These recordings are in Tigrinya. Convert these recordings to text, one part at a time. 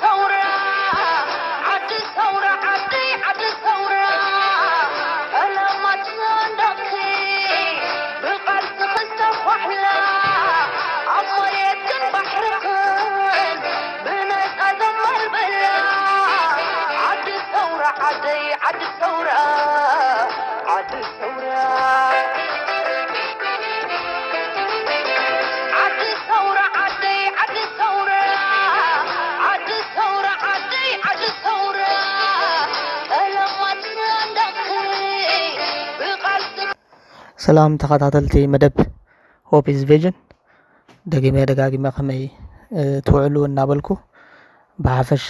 ሰውራ ዓዲ ሰውራ ዓደይ ዓዲ ሰውራ ፈለማት ሰንደቕኪ ብቓልሲ ክስተኳሕላ ኣብ መሬትክን ባሕርኽን ብነጻ ዘመርበላ ዓዲ ሰውራ ዓደይ ዓዲ ሰውራ ዓዲ ሰውራ ዓዲ ሰውራ ዓደይ ዓዲ ሰውራ ዓዲ ሰውራ ዓደይ ዓዲ ሰውራ ቀለማት ሰንደቕኪ ብቓልሲ ሰላም ተኸታተልቲ መደብ ሆፕ ኢዝ ቪዥን፣ ደጊመ ደጋጊመ ከመይ ትውዕሉ እናበልኩ፣ ብሓፈሻ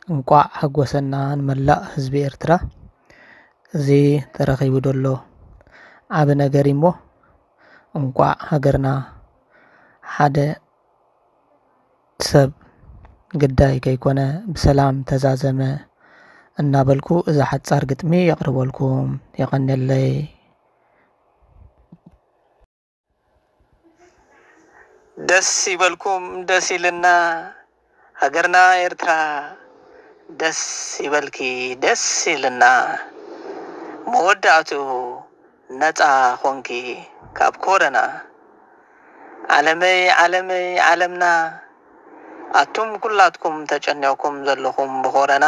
እንቋዕ ሓጎሰና ንመላእ ህዝቢ ኤርትራ። እዚ ተረኺቡ ዘሎ ዓቢ ነገር እሞ፣ እንቋዕ ሃገርና ሓደ ሰብ ግዳይ ከይኮነ ብሰላም ተዛዘመ እናበልኩ እዛ ሓጻር ግጥሚ የቕርበልኩም። የቐንየለይ። ደስ ይበልኩም፣ ደስ ኢልና። ሃገርና ኤርትራ ደስ ይበልኪ፣ ደስ ኢልና። መወዳእትኡ ነጻ ኾንኪ ካብ ኮረና። ዓለመይ፣ ዓለመይ፣ ዓለምና፣ ኣቱም ኩላትኩም ተጨኒቕኩም ዘለኹም ብኾረና፣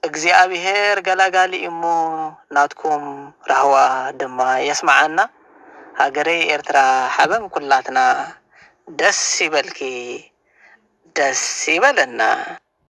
እግዚኣብሄር ገላጋሊ እሞ ናትኩም ራህዋ ድማ የስምዓና። ሃገረይ ኤርትራ ሓበን ኩላትና፣ ደስ ይበልኪ፣ ደስ ይበለና።